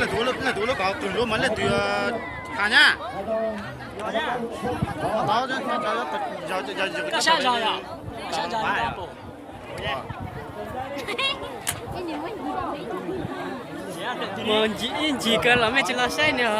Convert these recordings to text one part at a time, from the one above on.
Leej twg lub koj qw lub mas leej twg has nyab. Koj sab zog yom? Koj sab zog yom? Mus ib ncig kawg los mej tsis los saib nws os.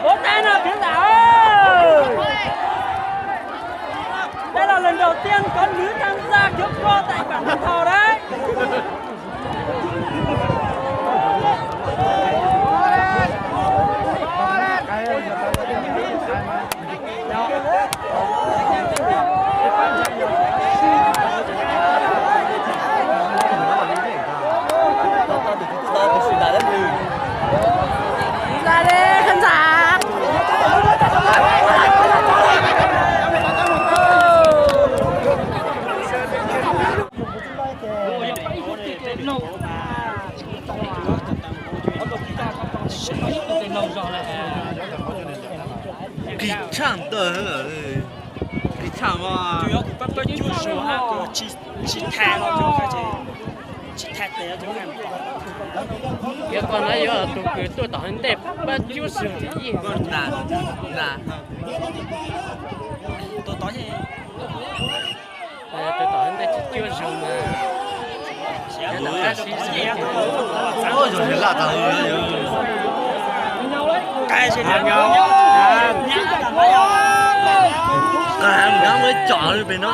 Vỗ tay nào khán giả ơi. Đây là lần đầu tiên có nữ tham gia cướp co tại bản Hàn Thò đấy. Qis tshaj ntawd, qis tshaj mas. Yog koj na yuav tus kws tuaj tom hauv ntej pab cuab zus tim ib. Tus tom hauv ntej tsis cuab zus mas. Qas nyab muaj ib tsom pem no.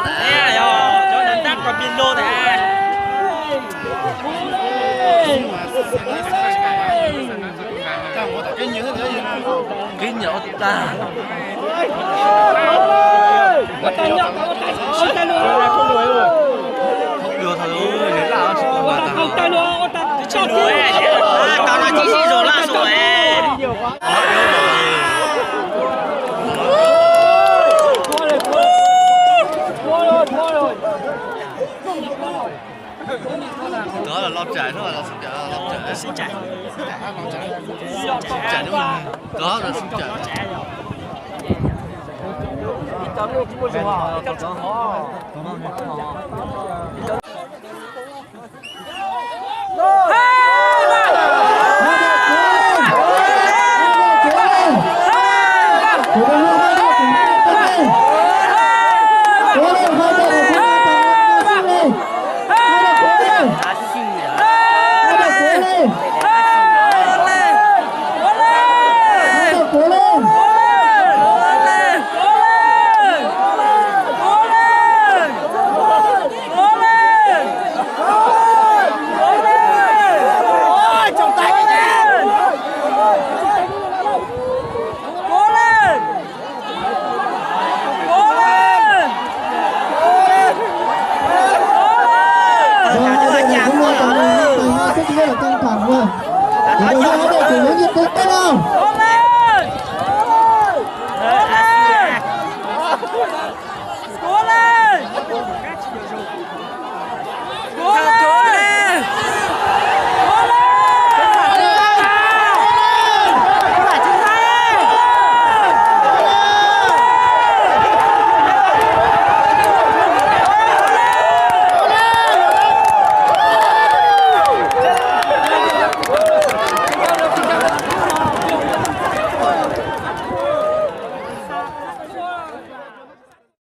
Qib nyiam tag. Dua thaum lub laj tsis tau laj tag. Cov los tsam, los tsam, los tsam. Tsam, cov los tsam.